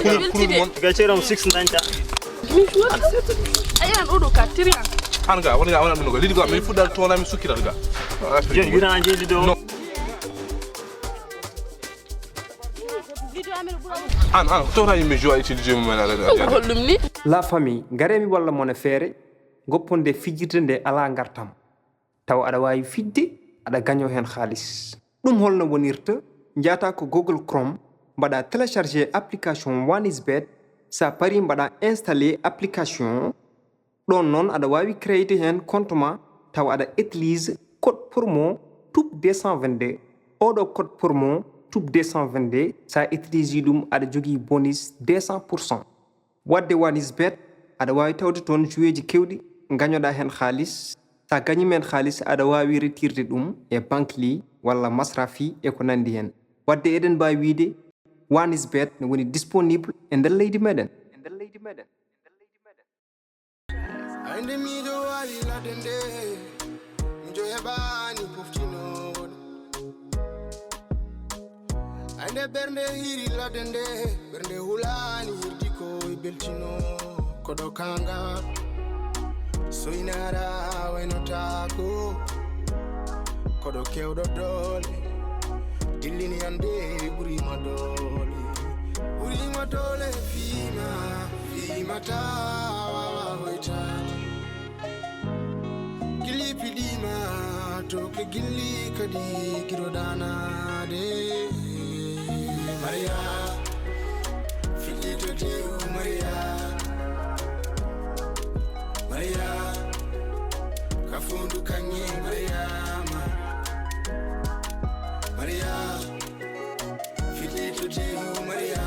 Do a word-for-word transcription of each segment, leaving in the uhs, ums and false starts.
Kulol, kulol mon. Ga ceeram six dañta. A yiyan oɗo ka tiriyan. An ga wona ga wona ɗum ga lidi ga min fuɗɗal toona min sukkiral ga. Jon yurana jeeli ɗo. No. An an tawta yimɓe jowa itti lijo mum en ala. Holɗum ni? La famille, ngaree mi walla mon e feere, ngoppon nde fijirde nde alaa ngartam. Tawa aɗa waawi fijde, aɗa gañoo heen haalis. Ɗum holno wonirta? Njaata ko Google Chrome, mbaɗa télécharger application One is Bet. Sa parii, mbaɗa installer application. Ɗoon noon, aɗa waawi créer heen compte ma, tawa aɗa utilise code promo tube deux cent vingt-deux. Oɗo code promo tube deux cent vingt-deux, sa utilise ɗum, aɗa jogii bonus deux cent pour cent. Waɗde One is Bet, aɗa waawi tawde toon joueeji keewɗi, ngañoɗaa heen haalis. Sa gañiima heen haalis, aɗa waawi retirde ɗum e Bankly walla Masrafi e ko nanndi heen. Waɗde eɗen mbaawi wiyde One is Bet ne woni disponible e nder leydi meɗen. Ay nde miijo waali ladde nde, miijo heɓaani poftinoowo ɗum. Ay nde ɓernde hiiri ladde nde, ɓernde hulaani hirdi ko e beltino. Koɗo kaŋŋa soynara waynotaako. Koɗo keewɗo doole, dillini annde ɓuriima doole. Ɓuriima doole fiima, fiima taa waawaa hoytaade. Gilli piɗiima to ke gilli kadi giro danaade. Mariya, fiɗɗi to teeru Mariya. Mariya, ka fondu kaŋŋe Mariama. Mariya, fiɗɗi to teeru Mariya.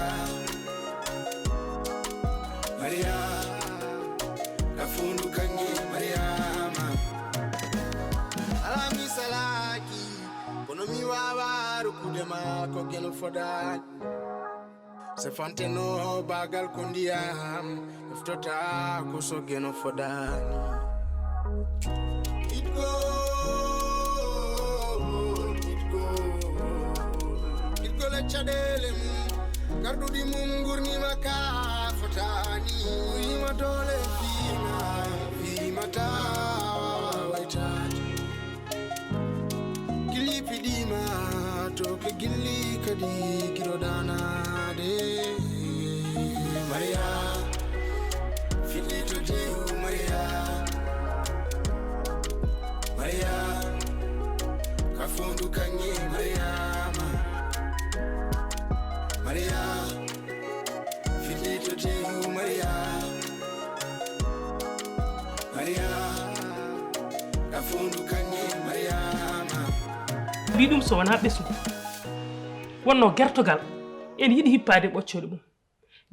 Mariya, ka fondu kaŋŋe Mariama. Alaa mi salaaki, kono mi waawaa rokkude ma ko geno fodaani. Sefanteno baagal ko ndiyam, eftota ko so geno fodaani. Itgo, itgo, itgo le caɗeele mum, garɗuɗi mum ngurnima ka fotaani. Uyima doole fiima, fiima taa waawaa waytaade. Gilli piɗiima to ke gilli kadi giro danaade. Mariya, fiɗɗi to teeru Mariya. Mariya, ka fondu kaŋŋe Mariama. Mariya, fiɗɗi to teeru Mariya. Mariya, ka fondu kaŋŋe Mariama. Mbi ɗum so wonaa ɓesngu. Wonno gertogal, ene yiɗi hippaade ɓoccooɗe mum.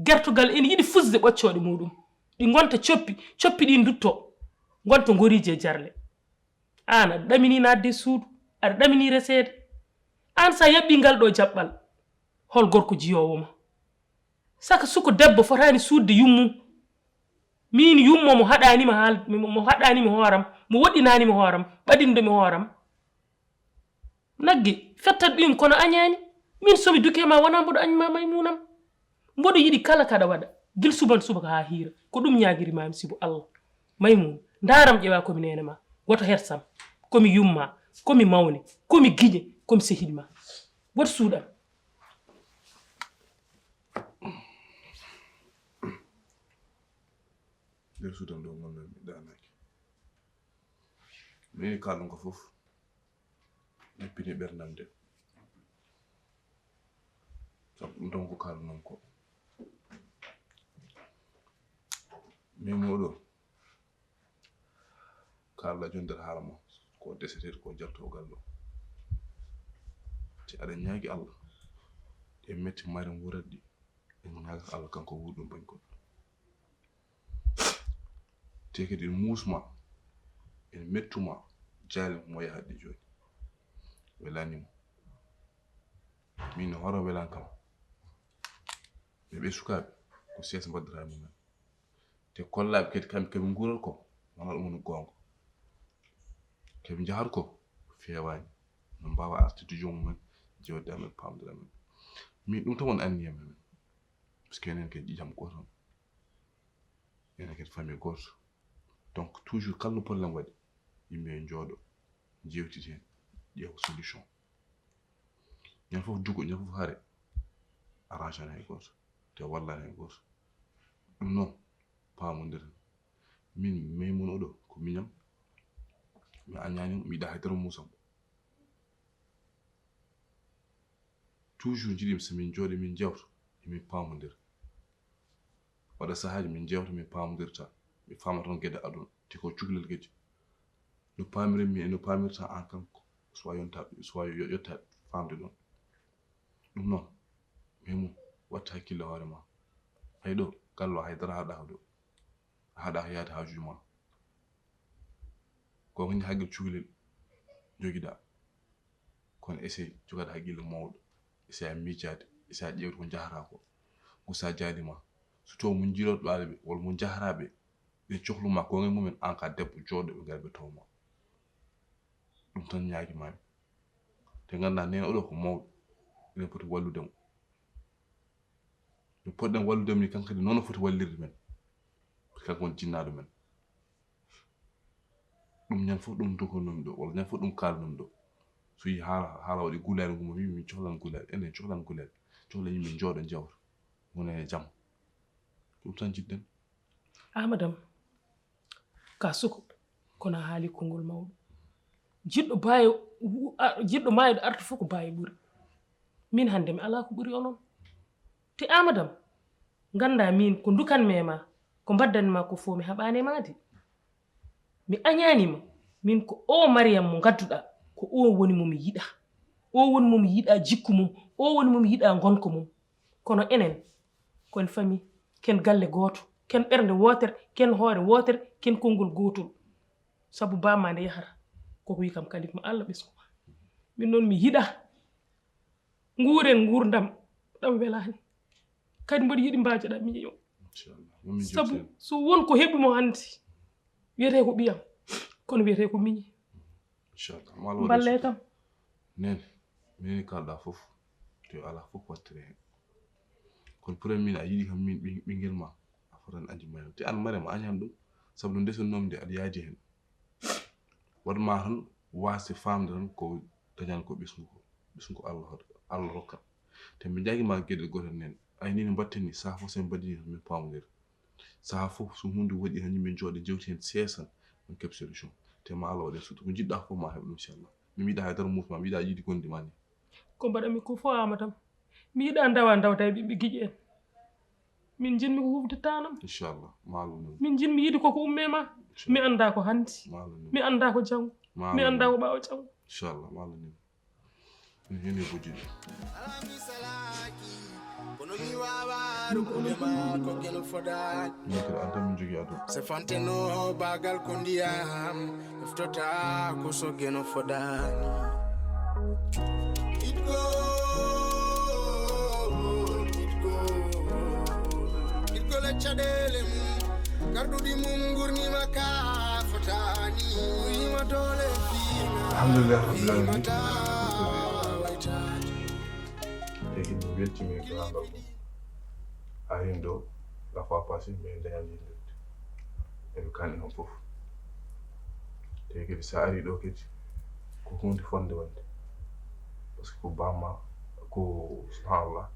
Gertogal ene yiɗi fusde ɓoccooɗe muɗum. Ɗi ngonta coppi, coppi ɗi ndutto, ngonta ngoriije e jarle. Aan aɗa ɗamini naatde e suudu, aɗa ɗamini reseede. Aan sa yaɓɓi ngal ɗo jaɓɓal, hol gorko jiyoowo ma? Saka suko debbo fotaani suutde yummum. Miin yummo mo haɗaani ma haal-, mo, mo haɗaani mi hooram, mo woɗɗinaani mi hooram, ɓadinɗo mi hooram. Nagge, fettat ɗum kono añaani. Min so mi duke ma wona mboɗo añ ma Maymuunam. Mboɗo yiɗi kala kaɗa waɗa, gil suban subaka haa hiira. Ko ɗum ñaagiri maami sibu Allah. Maymuun, ndaaram ƴewa ko mi neene ma. Woto hersam. Ko mi yumma, ko mi mawne, ko mi giñe, ko mi sehiɗi ma. Woto suuɗam. Nder suudan ɗo ngonnomi ɗaanaki. Mi nani kaalɗon ko fof. Jippini ɓerdam de. Sabu ɗum tan ko kaalɗon ko. Min moɗo. Kaalɗa joni nder haala ma. Ko deseteeɗo ko jaltogal ɗo. Te aɗa ñaagi Allah. E metti mari nguurat ɗi. En ñaagata Allah kanko wuurɗo bañ goɗɗo. Te kadi en muusma, en mettuma, jaali mo yaha ɗi jooni. Welani mo. Min no hoore welan kam. Ɓe ɓe sukaaɓe, ko sees mbaddata e mumen. Te kollaaɓe kadi kamɓe, kamɓe nguurat ko, wona ɗum woni goonga. Kamɓe njahat ko, feewaani. No mbaawa artirde joom mumen, jewde amen, paamdira amen. Min ɗum tan woni anniya men. Parce que enen kadi ƴiƴam gooto, enen kadi famille gooto. Donc toujours kala no problème waɗi, yimɓe njooɗo, jewtiti heen, ƴeewa solution. Ñande fof dugo, ñande fof hare, arrangana hay gooto, te wallana hay gooto. Ɗum noon, paamondiren. Min Maymuna oɗo ko miñam, mi añaani mo, mi yiɗaa hay dara muusam. Toujours njiɗmi so min njooɗi min njewta, emin paamondira. Waɗa sahaaji min njewta min paamondirta, mi faama toon geɗe aduna, te ko cukalel kadi. No paamiren min e no paamirta aan kanko, soit yonta, soit yo-, yotta faamde ɗum. Ɗum noon, Maymuna, watta hakkille hoore ma. Hay ɗo, gallo hay dara haɗa ko ɗo. A haɗa ko yaade haajuuji ma. Ko woni hakkille cukalel jogiɗa. Kono essaye jogaade hakkille mawɗo. Essaye a miijaade, essaye a ƴeewde ko njahata ko. Ko sa jaali ma. So taw mo njiiloɗo ɓaade ɓe, walla mo njahata ɓe, ɓe cohlu ma ko ngal mumen, aan ka debbo jooɗo ɓe ngar ɓe taw ma. Ɗum tan ñaagi mami. Te nganndaa neene oɗo ko mawɗo. Ene poti wallude mo. No poɗɗen wallude mo ni, kanko kadi noon o foti wallirde men. Parce que kanko woni jinnaaɗo men. Ɗum ñande fof ɗum dogonnomi ɗo, walla ñande fof ɗum kaalnomi ɗo. So yi haala, haala waɗi gulaali ngu, mi wi min cohlan gulaali, enen cohlan gulaali. Cohlan yimɓe njooɗo njewta. Wona e jam. Ɗum tan jiɗɗen. Amadam, ka suko, kono a haali konngol mawɗo. Jiɗɗo baayo, wu-, a-, jiɗɗo maayuɗo arta fof ko baayo ɓuri. Min hannde mi alaa ko ɓuri onon. Te Amadam, nganndaa min ko ndukan me ma, ko mbaddan ma ko fof mi haɓaani e ma de. Mi añaani ma, min ko o Mariyam mo ngadduɗaa, ko o woni mo mi yiɗaa. O woni mo mi yiɗaa jikku mum, o woni mo mi yiɗaa ngonka mum. Kono enen, ko en famille, ken galle gooto, ken ɓernde wootere, ken hoore wootere, ken konngol gootol. Sabu bamma nde yahata, koko wi kam kalif ma Allah ɓesngu ma. Min noon mi yiɗaa nguuren nguurndam ɗam welaani. Kadi mboɗo yiɗi mbaajoɗaa miño. Inchallah. Momin sabu jewten. So won ko heɓi mo hannde, wiyetee ko ɓiyam, kono wiyetee ko miñi. Inchallah. Mo Allah waɗa ballee sutura. Kam. Nene, minen kalɗa fof, te alaa fof wattire heen. Kono pour min a yiɗi kam min ɓing-, ɓingel ma, a fotan anndi Mariyam. Te aan Mariyam a añaani ɗum, sabu no ndesonnoomi nde aɗa yaadi heen. Waɗ ma tan waasde faamde tan ko dañan ko ɓesngu ko, ɓesngu ko Allah hoto, Allah rokkat. Te mi jaagi ma geɗel gootel nene. Ay ni no mbatten ni, saha fof so en mbaɗi ni tan min paamodira. Saha fof so huunde waɗi tan yimɓe njooɗe jewti heen seesan, min keɓ solution. Te ma Allah waɗ en sutura. Ko njiɗɗa fof ma heɓ ɗum inchallah. Mi yiɗa hay dara muus ma, mi yiɗa yiɗi gonde ma ni. Ko mbaɗanmi ko fof Amadam. Mi yiɗa ndawa ndawda e ɓiɓɓe giƴe en. Min njiɗmi ko hufde tanam. Inchallah. Ma Allah noon. Min njiɗmi yiɗi koko umme ma. Inchallah. Mi annda ko hannde. Ma Allah noon. Mi annda ko janngo. Ma Allah noon. Mi annda ko ɓaawo janngo. Inchallah. Ma Allah noon. Ene bojji ɗum. Alaa mi salaaki, kono mi waawaa rokkude ma ko geno fodaani. Min kadi an tan min jogii aduna. Se fanteno baagal ko ndiyam, ɗoftota ko so geno fodaani. Itgo, itgo, itgo le caɗeele mum. Garɗuɗi mum ngurnima ka fotaani, wima doole fiima. Alhamdulillah rabbil alamin. Waytaade. Te kadi mi weltima e ganndal ɗum. A heen ɗo, la fois passée, min dañani yimɓe. Eɓe kanni on fof. Te kadi so a ari ɗo kadi, ko huunde fotnde wonde. Parce que ko bamma, ko, subhanallah,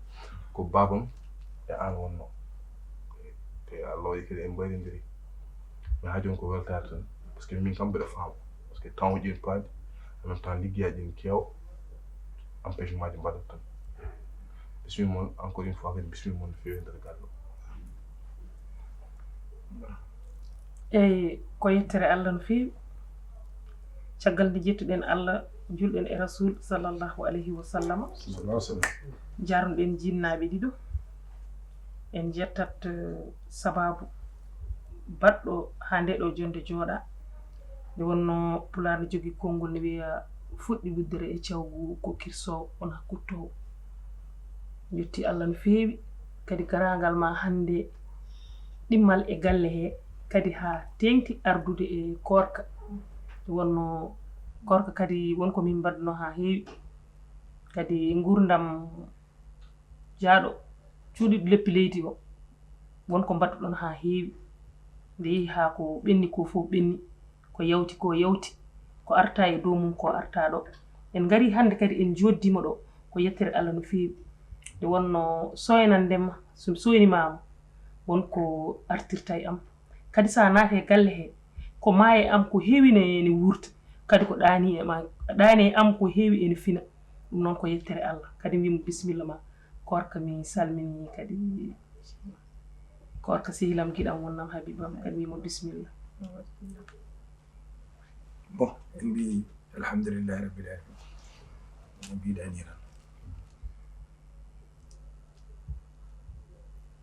ko babam e aan wonno. Te Allah waɗi kadi en mbayrindiri. Mi haaju on ko weltaare tan. Parce que min kam mbeɗa faama. Parce que temps uji ene paadi. En même temps liggeyaaji ene keewa. Empêchement ji mbaɗat tan. Bismima mon, encore une fois, kadi bismima mon no feewi e nder galle o. Eyi, ko yettere Allah no feewi. Caggal nde njettuɗen Allah, njuulɗen e Rasul sallallahu alayhi wa sallam. Sallallahu alayhi wa sallam. Njarnuɗen jinnaaɓe ɗiɗo. En njettat, eh, sababu baɗɗo haa nde ɗo jonnde jooɗa. Nde wonno Pulaar ne jogii konngol ne wiya, "Fuɗɗi wuddere e cawgu ko kirsoowo, wonaa kuttoowo." Njetti Allah no feewi, kadi garaangal ma hannde ɗimmal e galle he, kadi haa teeŋti ardude e koorka. Nde wonno koorka kadi won ko min mbaɗno haa heewi. Kadi nguurndam jaaɗo Cuuɗiiɗo leppi leydi o, won ko mbaɗtuɗon haa heewi. Nde yehi haa ko ɓenni ko fof ɓenni, ko yawti ko yawti, ko arta e dow mum ko arta ɗo. En ngari hannde kadi en njooddima ɗo, ko yettere Allah no feewi. Nde wonno soynandema, so mi soynimaama, won ko artirta e am. Kadi so a naati e galle he, ko maa e am ko heewi ne, ne wuurta. Kadi ko ɗaani e ma, ɗaani e am ko heewi ene fina. Ɗum noon ko yettere Allah. Kadi mbiymi bisimilla ma. Koorka mi salmini kadi. Koorka sehilam giɗam wonnam Habibam kadi mbiymo bisimilla. Bon, en mbi alhamdulillahi rabbil alamin. No mbiɗa ni tan.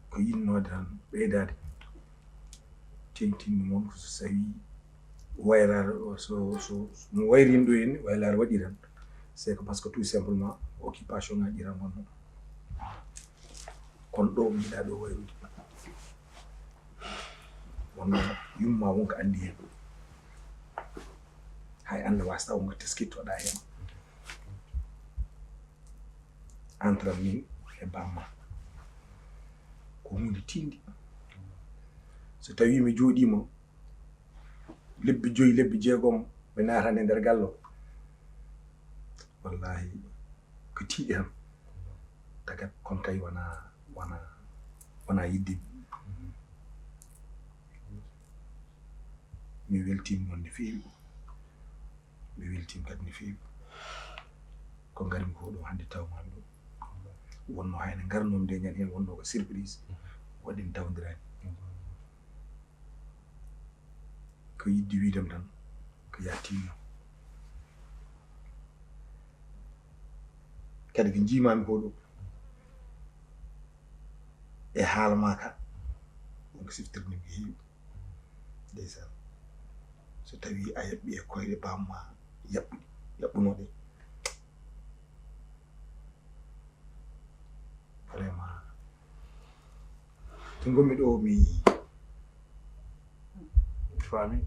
Ko yiɗnoode tan ɓeydaade. Teŋtinmi mon ko so tawi waylaare o, so, so, so mo wayriino ɗo henne, waylaare waɗi tan. C'est que parce que tout simplement, occupation ŋaaji tan wonno. Kono ɗo mi yiɗaa ɗo wayrude. Wonno yumma won ko anndi heen. Hay annda waasta won ko teskittoɗaa heen. Entre min e bamma. Ko huunde tiiɗnde. So tawi mi jooɗiima lebbi joyi, lebbi jeegom, mi naatani e nder gallo. Wallahi, ko tiiɗi tan. Tagat kon kay wona, wona, wona yidde. Mi weltiima noon no feewi. Mi weltiima kadi no feewi. Ko ngarmi ko ɗo hannde tawmaami ɗo. Wonno hayno ngarnomi nde ñande heen wonno ko surprise. Waɗi mi tawdiraani. Ko yiɗde wiidem tan, ko yattinno. Kadi ko njiimaami ko ɗo, e haala ma ka, ɗum ko siftirde mi heewi. Ndeysaan. So tawi a yaɓɓi e koyɗe bamma yaɓɓuɗi, yaɓɓunooɗe. Vraiment. To ngonmi ɗo mi faami.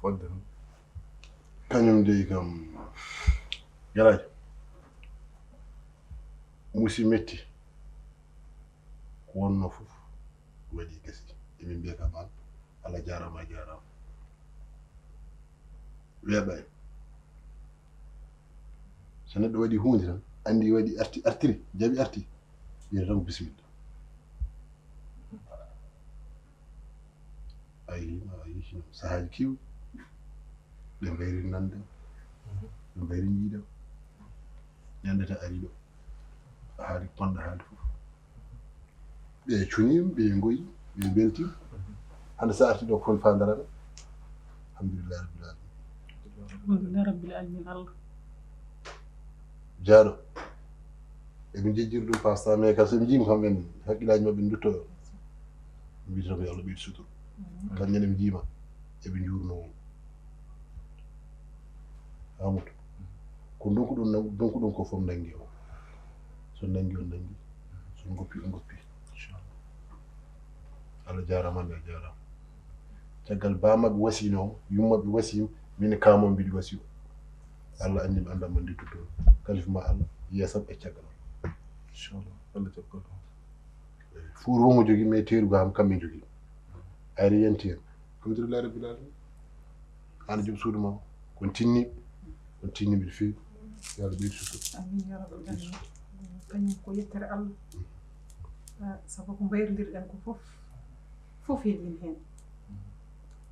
Fodde noon. Kañum dey kam, Yalaaji, musi metti. Ko wonno fof waɗi gasi. Emin mbiya kam an, Allah jaaraama, a jaaraama. Weeɓa en. So neɗɗo waɗi huunde tan, anndi waɗi arti, artiri, jaɓi arti, wiyata tan ko bisimilla. A yiima, a yii sahaaji keewɗi, ɓe mbayri nande, ɓe mbayri njiida. Ñande ta ari ɗo, haali, ponda haali fof. Ɓe cuniima, ɓe ngoyi, ɓe mbeltiima. Hannde so arti ɗo, ko foti faandaraade? Alhamdulillahi rabbil alamin. Alhamdulillahi rabbil alamin, Allah. Jaaɗo. Eɓe njejjiri ɗum passe temps, mais kadi so ɓe njiima kam, ɓen hakkillaaji maɓɓe ne ndutto. Ɓe mbiyata ko yo Allah ɓeydu sutura. Kam ñande ɓe njiima, eɓe njuurno. Amadou, ko ndonkuɗon, ndonkuɗon ko fof nanngi o. So nanngi on nanngi, so ngoppi on ngoppi. Inchallah. Allah jaaraama, Allah jaaraama. Caggal bamaɓe wasiino, yummaɓe wasiim, min e kaamon mbiɗi wasi o. Allah anndi mi annda mo ndittuto. Kalifa ma Allah, yeesam e caggal. Inchallah. Allah jokkol on. Fuur wongo jogii, mais teeruga ham kamɓe jogii. Ayre yanti hen. Alhamdulillahi rabbil alamin. An joom suudu ma. Kon tinni. Kon tinni mbiɗo feewi. Yo Allah ɓeydu sutura. Amin ya rabbal alamin. Kañum ko yettere Allah. Ah, sabu ko mbayrondirɗen ko fof, fof heɓin heen.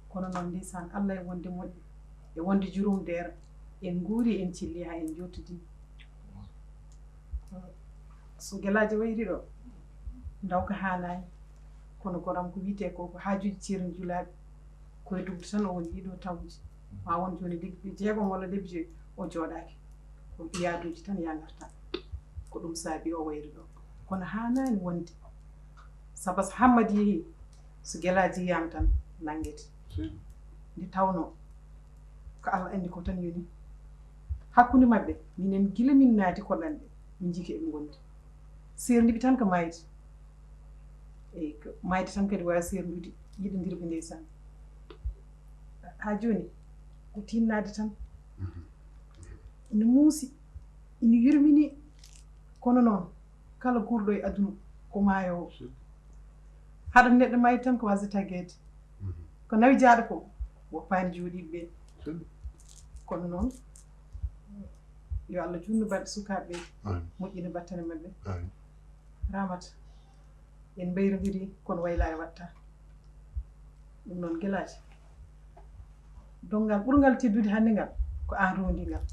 Kono noon, ndeysaan, Allah e wonde moƴƴo, e wonde jurum deer, en nguuri, en cilli haa en njottodii. So gelaajo wayri ɗo, ndaw ko haanaani. Kono goram ko wiyetee ko, ko haajuuji ceerno julaaɓe. Ko e duɓɓi tan o woni ɗiɗo tawuji. Ma won jooni lebbi jeegom walla lebbi joyi o jooɗaaki. Ko yaaduuji tan ya ngarta. Ko ɗum saabi o wayri ɗo. Kono haanaani wonde. Sabu so Hammadi yehii, so gelaajo yiyaama tan nanngete. Nde tawnoo ko Allah anndi ko tan yoni. Hakkunde maɓɓe, minen gila min naati ko lanɓe, min njii ko eɓe ngondi. Seerndiɓe tan ko maayde. Eyi, ko maayde tan kadi waawi seerndude, yiɗondirɓe ndeysaan. Haa jooni, ko tinnaade tan. Ina muusi, ina yurmini, kono noon, Kala guurɗo e aduna ko maayoowo. Haɗa neɗɗo maayi tan ko wasata geede. Ko nawi jaaɗo ko woppaani jooɗiiɓe ɓe. Kono noon, yo Allah juutnu balɗe sukaaɓe ɓe, moƴƴina battane maɓɓe. Ramata, en mbayrondiri kono waylaare waɗta. Ɗum noon, Gelaajo, donngal ɓurngal teddude hannde ngal ko aan rondi ngal.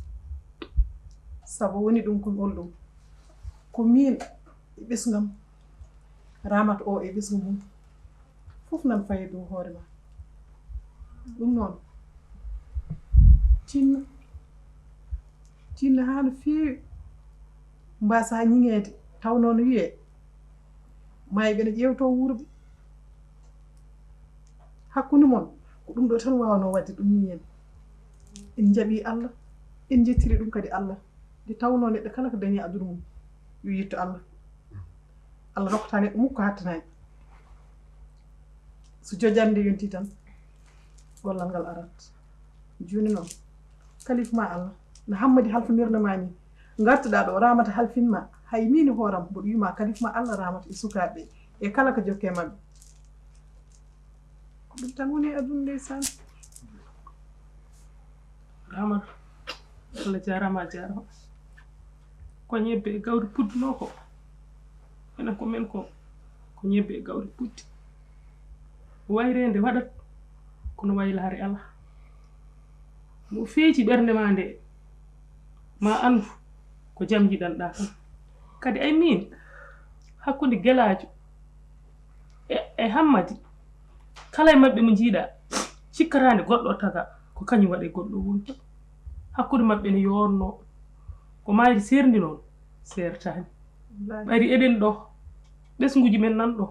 Sabu woni ɗum ko ngol ɗum. Ko miin e ɓesngam, Ramata o e ɓesngu mum, fof nan fayi dow hoore ma. Ɗum noon, tinno, tinno haa no feewi, mbasa ñiŋeede, tawnoo no wiyee, maayi ɓe no ƴeewtoo wuurɓe. Hakkunde mon, ko ɗum ɗo tan waawnoo waɗde ɗum nii en. En njaɓii Allah, en njettiri ɗum kadi Allah. Nde tawnoo neɗɗo kala ko dañi aduna mum, yo yettu Allah. Allah rokkata neɗɗo mukko hattanaani. So jojannde yonti tan, gollal ngal arat. Jooni noon, kalifu ma Allah, no Hammadi halfinirno ma ni, ngartuɗaa ɗo, Ramata halfin ma, hay miin e hooram, mboɗo wiima kalifu ma Allah, Ramata e sukaaɓe ɓe, e kala ko jokke maɓɓe. Ko ɗum tan woni e aduna, ndeysaan. Ramata, Allah jaaraama, a jaaraama. Ko ñebbe e gawri puddunoo ko. Enen ko men ko, ko ñebbe e gawri puddi. Wayreende waɗat, kono waylaare alaa. No feeji ɓernde ma nde, ma anndu ko jam njiɗanɗaa tan. Kadi ay miin, hakkunde Gelaajo e, e Hammadi, kala e maɓɓe mo njiiɗaa, cikkataande goɗɗo o taga, ko kañum waɗi goɗɗo o wonki. Hakkunde maɓɓe ne yoornoo, ko maayde seerndi noon, seertaani. Wallaahi. Ɓayri eɗen ɗo, ɓesnguuji men nan ɗo,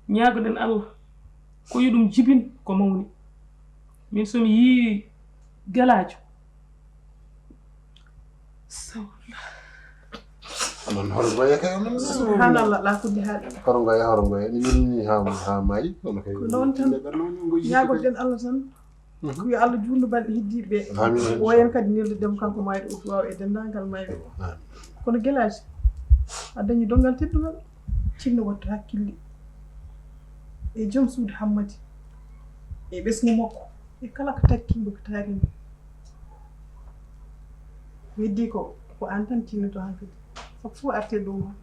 ñaagoɗen Allah, ko yo ɗum jibin ko mawni. Min so mi yii Gelaajo, sawla. Onon horo ngoya kay onon. Subhanallah, la kulli hal. Horo ngoya, horo ngoya. Ni min ni ha, ha maayi, kono kay. Ko noon tan. Ñaagoɗen Allah tan. Mhm. Ko yo Allah juutnu balɗe heddiiɓe ɓe. Amiin. O en kadi neldude mo kanko maayɗo o duwaaw e denndaangal maayɓe. Amiin. Kono Gelaajo, a dañi donngal teddungal. Tinno wattu hakkille e joom suudu Hammadi, e ɓesngu makko, e kala ko takki mbo ko taarimi. Weddii ko, ko aan tan tinnoto hankadi. Sabu fof arte dow ma.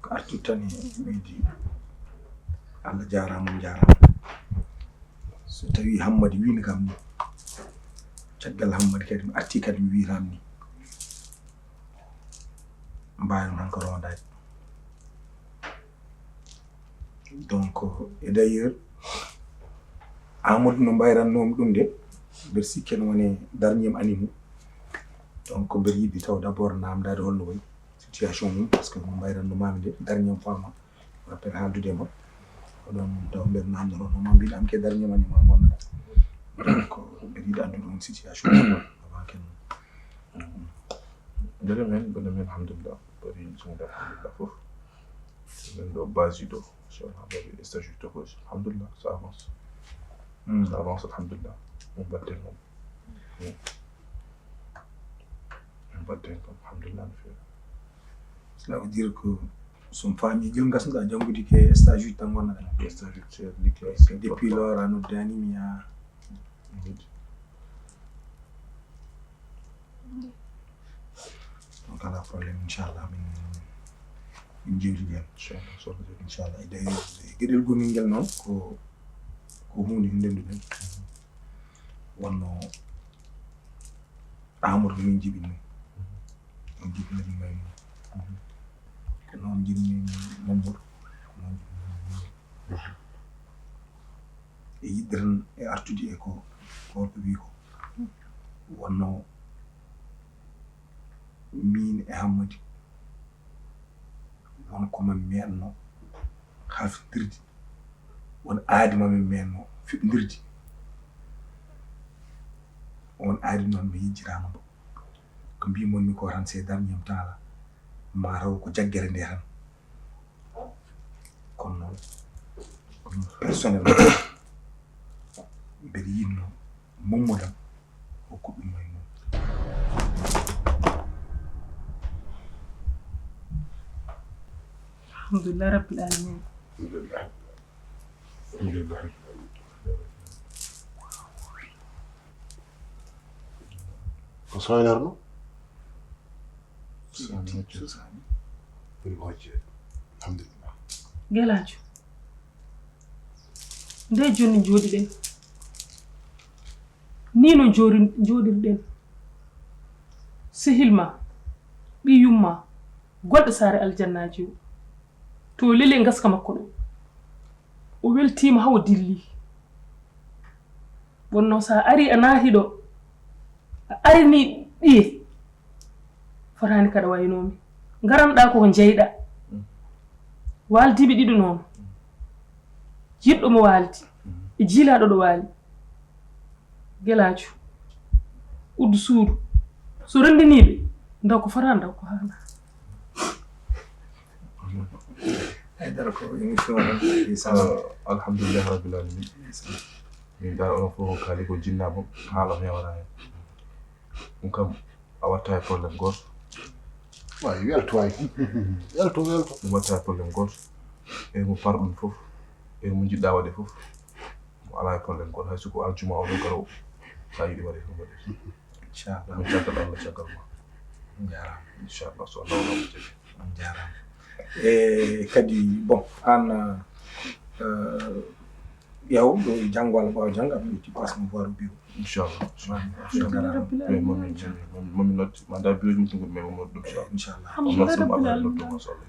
Ko artude tan e ɓeydi. Allah jaaraama, on njaaraama. So tawii Hammadi wiino kam ni, caggal Hammadi kadi mi artii kadi mi wiyataa ni. Mbaawi noon tan ko rondaade. Donc, et d'ailleurs, Amadou no mbayrannoomi ɗum de, mbeɗa sikki ene woni darnier animaux. Donc, mbeɗa yiɗi taw d'abord naamndaade holno woni situation mum, parce que no mbayrannoo maami de, darnier fois ma, rappel haaldude e ma. Ko ɗoon taw mbeɗa naamndoroo, no ma mbiɗa am ke darnier animaux ngonnoɗaa. Donc, mbeɗa yiɗi anndude on situation mum, avant ken. Mbeɗa men, mbeɗa men, alhamdulillah. Mbeɗa yiɗi alhamdulillah fof. Min ɗo base ɗo, so wona mbaɗi stage tokoji, alhamdulillah, ça avance. Hmm. Ça avance, alhamdulillah. Min mbaɗten ɗum. Hmm. Min mbaɗten ɗum, alhamdulillah, no feewi. Cela veut dire que so mi faami, gila ngasnuɗaa janngude ke stage uji tan ngonnoɗaa? Ke stage uji, c'est liggéey, c'est depuis lors a noddaani mi yaa. Donc, alaa problème, inchallah, min, min jewtidi heen. Inchallah, so Allah jaɓi. Inchallah. E d'ailleurs, e geɗel gomel ngel noon, ko, ko huunde nde ndennduɗen. Wonno Amadou min jibinno. Min jibinno min Maimouna. Ko noon jibinno min Mamadou. Ko noon jibinno min Mamadou. E yiɗde tan e artude e ko, ko wi ko. Wonno min e Hammadi, won ko min meeɗno halfindirde, won aadi ma min meeɗno fiɓndirde. On aadi noon mi yejjitaama mbo. Ko mbiimon mi ko tan, c'est dernier temps la, ma taw ko jaggere nde tan. Kono noon, ko min personnellement, mbeɗa yiɗno Mamadou am hokku ɗum may noon. Alhamdulillah rabbil alamin. Alhamdulillah. Alhamdulillah. Ko soynerno? Woni hojjeede. Alhamdulillah. Gelaajo. Nde jonni jooɗiɗen. Ni no jooɗi- jooɗirɗen. Sehil ma, ɓiyum ma, gonɗo saare aljannaaji o. To leli e ngaska makko ɗo. O weltiima haa o dilli. Wonno so a ari a naati ɗo. A arini ɓiye. Fotaani kaɗa waynomi. Ngaranɗa ko jeyɗa. Waldiiɓe ɗiɗo noon. Jiɗɗo mo waldi. E jiilaaɗo ɗo waali. Gelaajo. Uddu suudu. So renndiniiɓe. Ndaw ko fota ndaw ko haala. Haydara ko émission tan. Alhamdulillahi rabbil alamin. Min dara onon fof ko kaali ko jinnaabo haala hewata hen. Ɗum kam a watta e problème gooto. Waay welto waay. Welto welto. Ɗum watta e problème gooto. E mo parɗum fof. E mo jiɗɗa waɗe fof. Mo ala e problème gooto hay soko aljuma o ɗo garowo. Sa yiɗi waɗe fof waɗe. Inchallah. Mo caggal Allah caggal ma. Jarama. Inchallah so Allah wona mo jaɓi. Jarama. E kadi bon an uh, yaw ɗo janngo Allah ɓawa janngo après tu passe mo voir au bureau. Inchallah. Mami noddi manda bureau mum tugol mais mum noddi ɗum inchallah. Inchallah. Alhamdulillah rabbil alamin.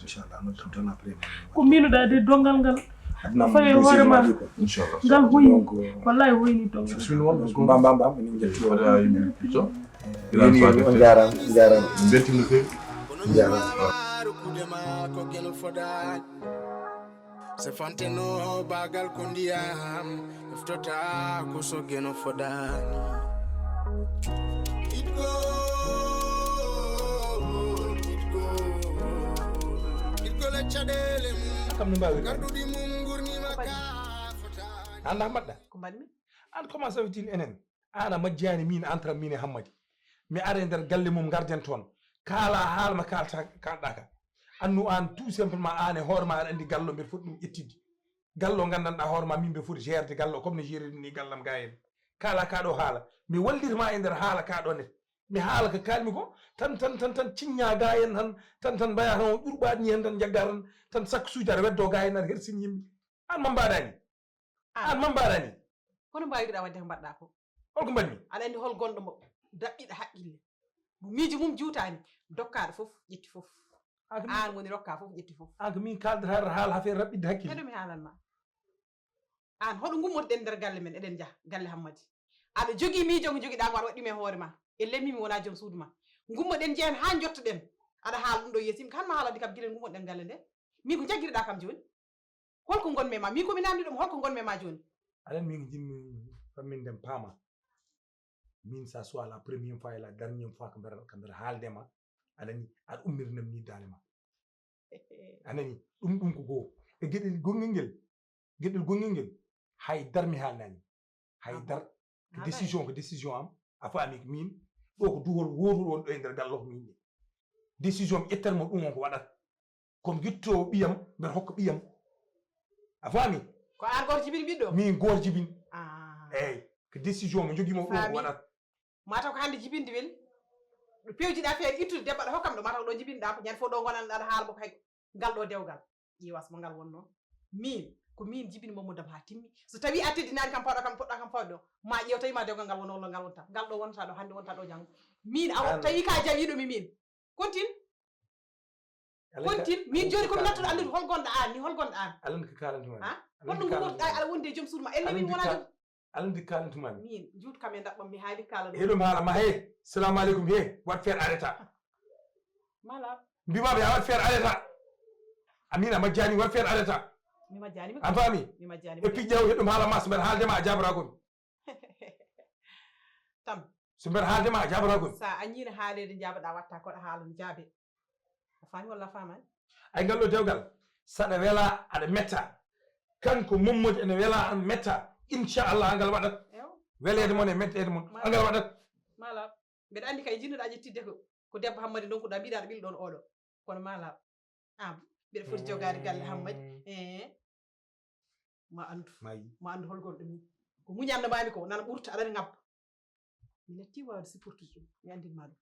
Inchallah noddi ton après. Ko mbinuɗa de dongal ngal. Fawi hoore ma. Inchallah. Ngal huyi. Wallahi huyni dongal. Bismillah. Mbam mbam mbam min jetti. Wala yimɓe pito. On jarama jarama. Belti no fewi. Jarama. Se fanteno bagal ko ndiyam eftota ko so geno fodani. Itgo, itgo, itgo le caɗele mum. Kam no mbawi garɗuɗi mum gurnima ka fotani. Anda mbaɗɗa ko mbaɗmi. An comment ça veut-il enen? An a majjani min entre min e Hammadi. Mi ara e nder galle mum garden toon. Kala haala ma kalta kalɗaka. Annu an tout simplement an e hoore ma aɗa andi gallo mbeɗa foti ɗum ƴettidde. Gallo gandanɗa hoore ma min mbeɗa foti gérde gallo comme no gérer ɗum ni gallam ga en. Kala kaɗo haala. Mi wallitma e nder haala kaɗo net. Mi haala ko kalmi ko tan tan tan tan ciñña ga en tan tan tan mbaya tan o ƴurɓaɗ ni hen tan jagga tan tan sakko suuji aɗa weddo ga en aɗa hersini yimɓe. An ma mbaɗani. An ma mbaɗani. Kono mbawiɗa wadde ko mbaɗɗa ko. Holko mbaɗmi? Aɗa andi hol gonɗo mo daɓɓiɗo haqqille. Mo miijo mum juutani dokkaɗo fof ƴetti fof. An woni rokka fof ƴetti fof. An ko min kaldata haala affaire raɓɓiɗde hakkille. Heɗo mi haalan ma. An hoɗo gummotoɗen nder galle men eɗen jaha galle Hammadi. Aɗa jogii miijo ngo jogiɗa ngo aɗa waɗi ɗum e hoore ma. E lemmi mi wona joom suudu ma. Gummoɗen jehen haa jottoɗen. Aɗa haala ɗum ɗo yeeso yimɓe kan ma haalande kam gila gummoɗen galle nde. Min ko jaggiriɗa kam jooni. Holko ngonmi e ma? Min ko mi namdi ɗum holko ngonmi e ma jooni? Aɗa anndi min ko jiɗmi famminden paama. Min ça soit la première fois et la dernière fois ko mbeɗa ko mbeɗa haalde ma. Aɗa anndi aɗa ummirinam ni daande ma. Aɗa anndi ɗum ɗum ko goo. E geɗel gonngel ngel geɗel gonngel ngel hay dar mi haalnani. Hay dar ko décision ko décision am. A faami min ɗo ko duhol wotol won ɗo e nder gallo ko min ɗe. Décision mi ƴettan mo ɗum on ko waɗata. Komi yetto ɓiyam mbeɗa hokka ɓiyam. A faami? Ko an goto jibini ɓiɗɗo? Min goto jibini. Eyyi. Ko décision mo jogimo ɗo ko waɗata. Mataw ko hande jibinde weli? Ɗo pewjiɗa feere ittude debbo aɗa hokkam ɗo mataw ɗo jibinɗa ko ñande fof ɗo gonanɗa aɗa haala boko hay ngal ɗo dewgal. Ƴeewa so mo ngal wonno. Min ko min jibini Mamadou Dam ha timmi. So tawi a teddinani kam pawɗa kam poɗɗa kam fawde ɗo ma ƴeew tawi ma dewgal ngal wonno walla ngal wonta ngal ɗo wonta ɗo hande wonta ɗo janggo. Min awa tawi ka jawiɗo mi min. Kontin. Kontin min joni komi nattuɗo anndude hol gonɗo an ni hol gonɗo an. Alan ko kalantuma. Ha holno gummotoɗa aɗa wondi e joom suudu ma elle min wona joom. Alan ko kalantuma mi. Min juut kam e daɓɓam mi haali kala ɗum. Heɗum haala ma he. Salamu aleykum he. Wat feere arrêta. Mala. Mbimami a wat feere arrêta. Amina majjani wat feere arrêta. Mi majjani mi. A faami? Mi majjani mi. E piƴƴaw heɗum haala ma so mbeɗa haalde ma a jabata komi. Tam. So mbeɗa haalde ma a jabata komi. Sa a ñiina haaleede jabaɗa watta koɗa haala no jaabe. A faami walla a faamaani? Ay ngal ɗo dewgal saɗa wela aɗa metta. Kanko Mommodi ene wela an metta. Inchallah angal waɗat. Weleede mon e metteede mon angal waɗat. Mala. Mbeɗa anndi kay jinnoɗa ƴettidde ko ko debbo Hammadi ndonkuɗa mbiɗa aɗa ɓilla ɗon oɗo. Kono mala. An. Mbiɗa foti jogaade galle Hammadi. Eh. Ma anndu. Ma anndu holgol ɗum. Ko muñanno maami ko, nana ɓurta, aɗa ngabba. Mi natti waawde supportude ɗum. Mi anndin ma ɗum.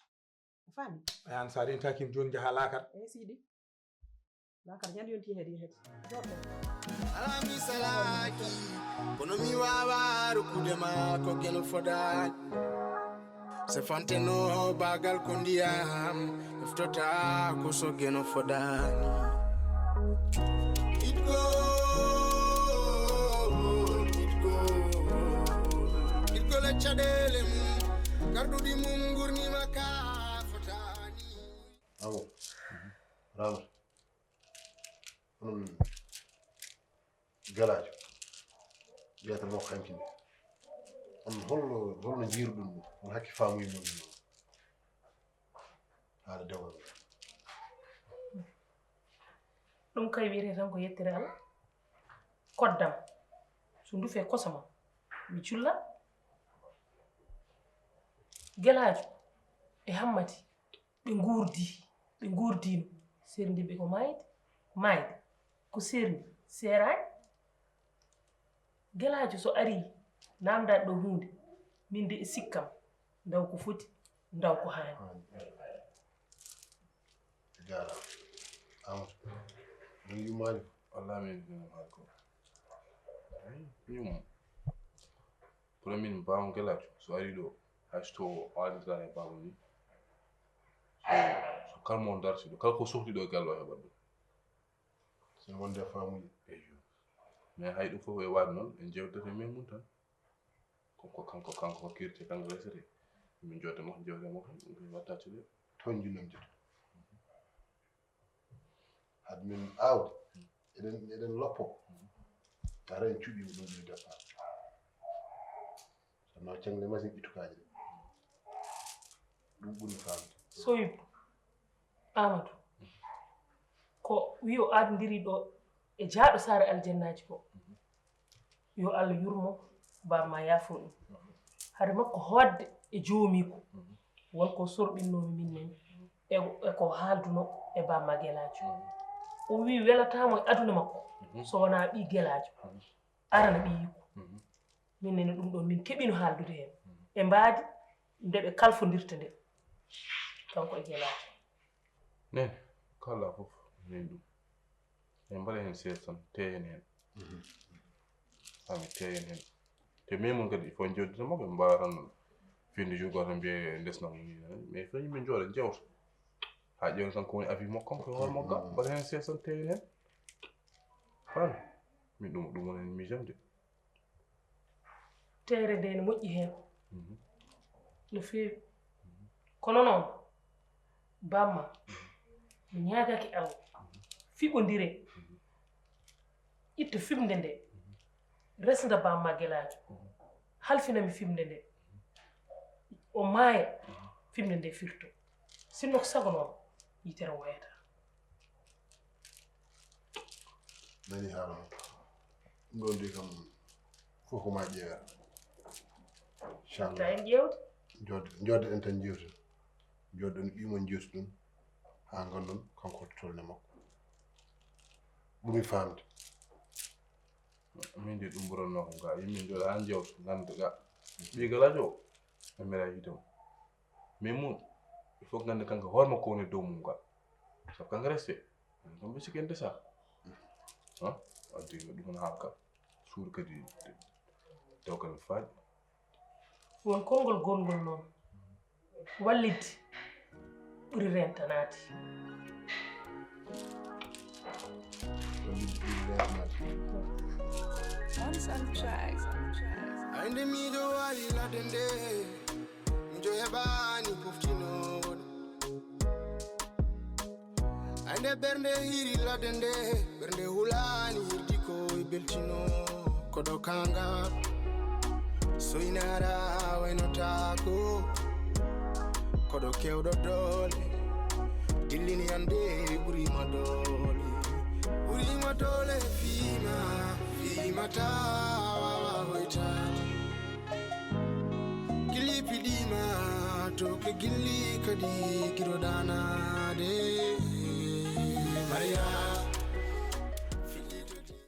A faami? An sa rentaaki jooni njaha laakar. Eh, siidi. Laakar ñande yonti heedi heedi. Joɗɗo. Alaa mi salaaki, kono mi waawaa rokkude ma ko geno fodaani. Se fanteno baagal ko ndiyam, eftota ko so geno fodaani. Itgo, itgo, itgo le caɗeele mum, garɗuɗi mum ngurnima ka fotaani. Awo, Ramata, onon Gelaajo, yettere makko hanki nde. On holno, holno njiiruɗon ɗum? On hakke faamuye mon no? Haala dewal ngal. Ɗum kay wiyetee tan ko yettere Allah. Koddam. So ndufe kosama. Mi julla. Gelaajo e Hammadi. Ɓe nguurdi, ɓe nguurdiino. Serndi ɓe ko maayde, maayde. Ko serndi, seeraani. Gelaajo so arii, naamndaade ɗo huunde, min de e sikkam, ndaw ko foti, ndaw ko haani. Jaaraama. Amadou, min yummaali ko? Wallaahi min yummaali ko. Eyi, min yumma. Kono min Baaba Gelaajo, so arii ɗo, hay so to o ardiraani e baaba ni, so, so kala mo darti ɗo, kala ko sohli ɗo e galle o heɓat ɗum. Sino wonde e faamude. Eyo. Mais hay ɗum fof e waɗde noon, en jewtata e men mum tan. Ko, ko kanko, kanko hokkirte, kanko resete. Min jooɗde mo, jewte mo tan, ɗum koye wattaccule. Toon njunnam joto. Hade min aawde, eɗen, eɗen loppo. Tara en cuɓiima ɗum ɗum départ. Kono caŋle masiŋ ɓitukaaji ɗe. Ɗum ɓuri faamde. Soyib, Amadou, ko wiyo aadondiri ɗo e jaaɗo saare aljannaaji ko. Yo Allah yurmo, baaba ma yaafo ɗum. Hade makko hoodde e joomiiko, won ko sorɓinnoomi min nani e, e ko haalduno e baaba ma Gelaajo. O wii welataamo e aduna makko so wonaa ɓii Gelaajo. Arana ɓiyiiko. Min nene ɗum ɗon, min keɓino haaldude heen. E mbaadi nde ɓe kalfondirta nde. Kanko e Gelaajo. Nene, kala fof min ɗum. En mbaɗa heen sees tan, teeyen heen. Ami teeyen heen. Te min mon kadi, il faut en jewtida makko, en mbaawa tan finde jour goto mbiye ndesna mo ni. Mais il faut yimɓe njooɗa, njewta. Haa ƴeewta tan ko woni avis makko, ko hoore makko, mbaɗa heen sees tan, teeyen heen. Faami? Min ɗum, ɗum woni miijam de. Teere nde ne moƴƴi heen. No feewi. Kono noon, bamma, mi ñaagaki Allah, fiɓondire, itta fiɓnde nde, resnda bamma Gelaajo, halfinami fiɓnde nde, o maaya, fiɓnde nde firto. Sinno ko sago noon, yitere woyata. Nani haala makko. Ɗum ɗon de kam fof ko ma ƴeewa. Inchallah. Ta en ƴeewde. Jooɗ-, jooɗoɗen tan njeewten. Jooɗoɗen ɓiy mon njeewtu ɗum haa nganndon kanko hoto tolne makko. Ɓuri faamde. Min de ɗum ɓuranno ko ga. Yimɓe njooɗa haa njeewta ngannda ga. Ɓii Gelaajo o, e mera yiide mo. Mais mum, il faut ngannda kanko hoore makko woni dow mum ga. Sabu kanko reste. Ɗum ɓe sikki en desa. Ha? Addi ɗum woni haala ka. Suudu kadi taw kadi faaɗi. Won konngol gongol noon. Wallitde ɓuri rentanaade. Wallitde ɓuri rentanaade. Once on the track. Ay nde miɗo wayi ladde nde, miɗo heɓaani poftinoowo ɗum. Ay nde ɓernde hiri ladde nde, ɓernde hulaani hirdi ko e beltino. Koɗo kanga, soynara waynotaako. Koɗo kewɗo doole, dillini ande ɓurima doole. Ɓurima doole fiima, fiima ta wawa hoytaade. Gilli piɗima, to ke gilli kadi giroɗana.